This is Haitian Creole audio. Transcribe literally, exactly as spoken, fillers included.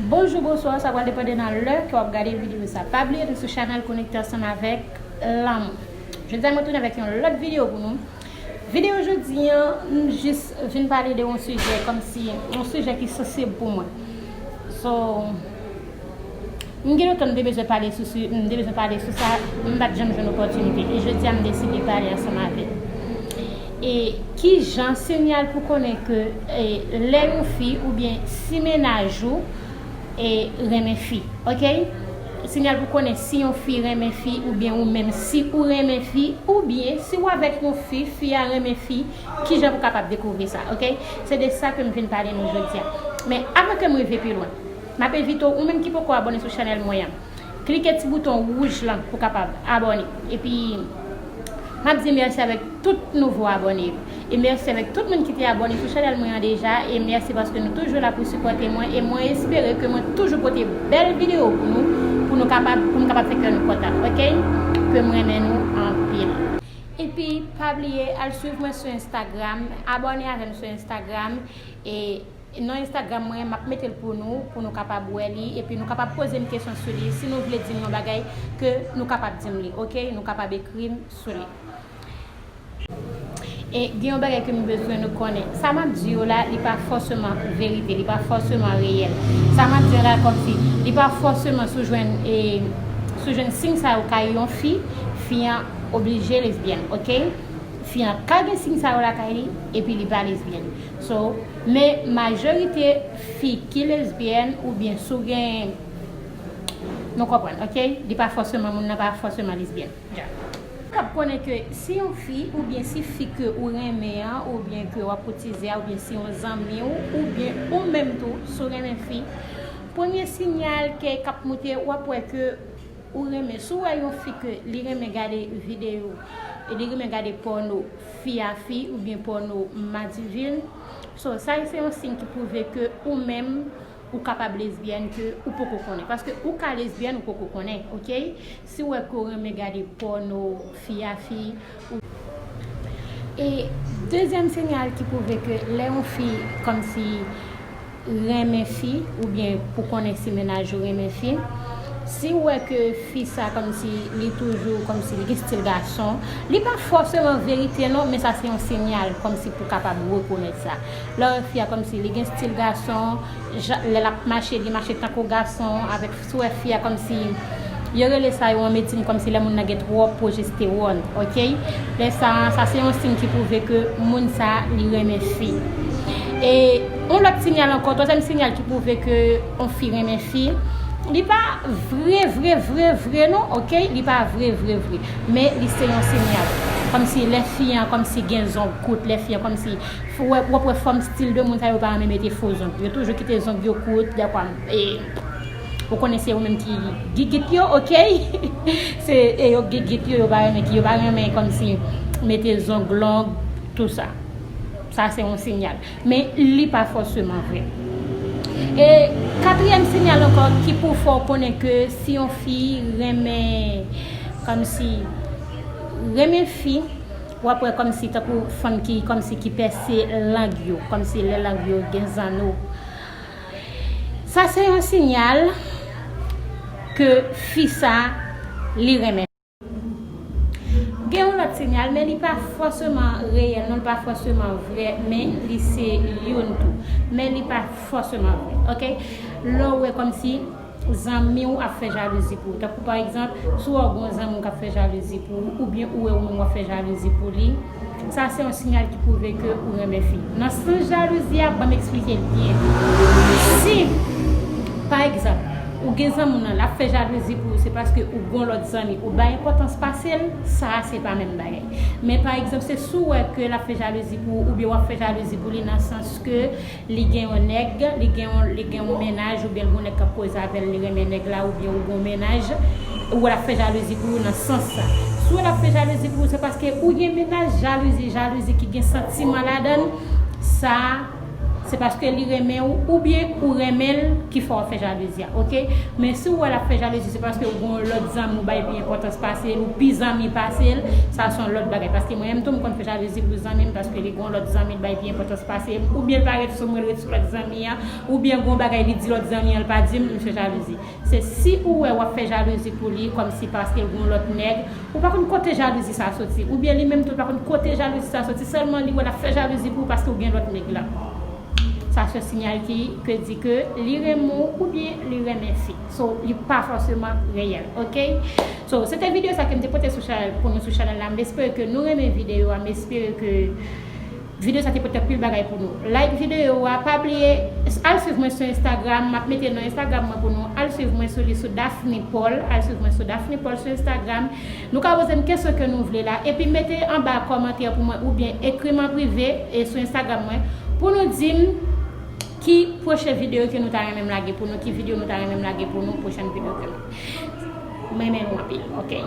Bonjou, bonswa, sa pral depann de nan lè ke w ap gade videyo sa. Pa bliye nou sou chanèl Konekte Ansanm avèk Lanmou. Jodi a mwen tounen avèk yon lòt videyo pou nou. Videyo jodi an, m jis vin pale de yon sijè kòmsi, yon sijè ki sansib pou mwen. So, m gen lontan m te bezwen pale sou, sou, m te bezwen pale sou sa, m pa t janm jwenn opòtinite. E jodi a m deside pale ansanm avè nou. E ki jan sinyal pou konnen ke, e, lè yon fi oubyen si mennaj ou, e, renmen fi, oke? Sinyal pou konnen si yon fi renmen fi oubyen ou menm si ou renmen fi, oubyen si w avèk yon fi, fi a renmen fi, ki jan pou kapab dekouvri sa, oke? Se de sa ke m vin pale nou jodi a. Men avan ke m rive pi lwen, m ap envite w, ou menm ki poko abòne sou chanèl mwen an, klike ti bouton wouj lan pou kapab abòne. Epi, m ap di mèsi avèk tout nouvo abòne yo. E mèsi avèk tout moun ki te abòne sou chanèl mwen an deja. E mèsi paske nou toujou la pou sipòte mwen. E mwen espere ke mwen toujou pote bèl videyo pou nou, pou nou kapab, pou m kapab fè kè nou kontan, oke? Ke m renmen nou anpil. Epi, pa bliye al swiv mwen sou Instagram, abòne avè m sou Instagram. E non Instagram mwen, m ap mete l pou nou, pou nou kapab wè li, epi nou kapab poze m kesyon sou li. Si nou vle di m yon bagay, ke nou kapab di m li, oke? Nou kapab ekri m sou li. E gen yon bagay ke m bezwen nou konnen. Sa m ap di yo la, li pa fòseman verite, li pa fòseman reyèl. Sa m ap di yo la, kòmsi, li pa fòseman si w jwenn, e, si w jwenn siy sa yo kay yon fi, fi an oblije lesbyèn, oke? Fi an ka gen siy sa yo lakay li, epi li pa lesbyèn. So, men majorite fi ki lesbyèn oubyen si w gen, nou konprann, oke? Li pa fòseman, moun nan pa fòseman lesbyèn. Dja. Kab konnen ke si yon fi, oubyen si fi ke ou renmen an, oubyen ke w ap koutize a, oubyen si yon zanmi w, oubyen ou menm tou, si w renmen fi, premye sinyal ke k ap monte, w ap wè ke ou renmen. Si w wè yon fi ke li renmen gade videyo, e li renmen gade pòno fi a fi oubyen pòno madivin, so, sa se yon siy ki pwouve ke ou menm, ou kapab lesbyèn ke ou poko konnen. Paske ou ka lesbyèn, ou poko konnen, oke? Si w wè ke w renmen gade pòno fi a fi, ou... E dezyèm sinyal ki pwouve ke lè yon fi kòmsi renmen fi, oubyen pou konnen si mennaj ou renmen fi, si w wè ke fi sa kòmsi li toujou, kòmsi li gen stil gason, li pa fòseman verite non, men sa se yon sinyal kòmsi pou kapab rekonèt sa. Lè w wè fi a kòmsi li gen stil gason, jan, lè l ap mache, li mache tankou gason, avèk, si w wè fi a kòmsi, yo rele sa yo an medsin kòmsi lè moun nan gen twòp pwojestewòn, oke? Lè sa, sa se yon siy ki pwouve ke moun sa, li renmen fi. E yon lòt sinyal ankò, twazyèm sinyal ki pwouve ke yon fi renmen fi, li pa vre, vre, vre, vre non, oke? Li pa vre, vre, vre. Men li se yon sinyal. Kòmsi lè fi an, kòmsi gen zong kout, lè fi an, kòmsi F-, w ap wè fòm stil de moun sa yo pa renmen mete fo zong. Yo toujou kite zong yo kout, dèfwa, e, ou konnen se yo menm ki gigit yo, oke? Se, e, yo gigit yo, yo pa renmen ki, yo pa renmen kòmsi mete zong long, tou sa. Sa se yon sinyal. Men li pa fòseman vre. E katriyèm sinyal ankò ki pou fè w konnen ke si yon fi renmen, kòmsi, renmen fi, w ap wè kòmsi tankou fanm ki, kòmsi ki pèse lang yo, kòmsi lè lang yo gen zanno. Sa se yon sinyal ke fi sa, li renmen. Gen yon lòt sinyal, men li pa fòseman reyèl, non, li pa fòseman vrè, men li se youn tou. Men li pa fòseman vrè, oke? Lè w wè kòmsi zanmi w ap fè jalouzi pou ou. Tankou pa egzanp, si w wè w gen yon zanmi w k ap fè jalouzi pou ou, oubyen ou wè ou menm w ap fè jalouzi pou li, sa se yon sinyal ki pwouve ke ou renmen fi. Nan sans jalouzi a, ban m eksplike l byen. Si, pa egzanp, ou gen zanmi w nan, l ap fè jalouzi pou ou, se paske ou gen yon lòt zanmi, ou bay enpòtans pase l, sa a se pa menm bagay. Men pa egzanp, se si w wè ke l ap fè jalouzi pou ou, oubyen w ap fè jalouzi pou li nan sans ke li gen yon nèg, li gen yon, li gen yon mennaj, oubyen l gen yon nèg k ap koze avè l, li renmen nèg la, oubyen ou gen yon mennaj, ou wè l ap fè jalouzi pou ou nan sans sa. Si w wè l ap fè jalouzi pou ou, se paske ou gen mennaj, jalouzi, jalouzi ki gen santiman ladan l, sa, Paske li renmen w, oubyen ou renmen l ki fè w ap fè jalouzi a, oke? Men si w wè l ap fè jalouzi, se paske ou gen yon lòt zanmi ou bay pi enpòtans pase l, ou pi zanmi pase l, sa se yon lòt bagay. Paske mwen menm tou, m konn fè jalouzi pou zanmi m, paske li gen yon lòt zanmi l bay pi enpòtans pase m, oubyen l pa ret sou mwen, l ret sou lòt zanmi an, oubyen gen yon bagay li di lòt zanmi an, l pa di m, m fè jalouzi. Se si ou wè w ap fè jalouzi pou li, kòmsi paske l gen yon lòt nèg, ou pa konn kote jalouzi sa soti, oubyen li menm tou pa konn kote jalouzi sa soti, sèlman li wè l ap fè jalouzi pou ou paske ou gen lòt nèg la. Sa se yon siyal ki ke di ke li renmen w oubyen li renmen fi. So, li pa fòseman reyèl, oke? So, se te videyo sa ke m te pote sou chanèl, pou nou sou chanèl la. M espere ke nou renmen videyo a, m espere ke videyo sa te pote anpil bagay pou nou. Like videyo a, pa bliye al swiv mwen sou Instagram, m ap mete non Instagram mwen pou nou. Al swiv mwen sou li sou Daphne Paul, al swiv mwen sou Daphne Paul sou Instagram. Nou ka poze m kesyon ke nou vle la, epi mete anba kòmantè pou mwen oubyen ekri m an prive e sou Instagram mwen pou nou di m ki pwochen videyo ke nou ta renmen m lage pou nou, ki videyo nou ta renmen m lage pou nou, pwochen videyo ke nou. M renmen nou anpil, oke?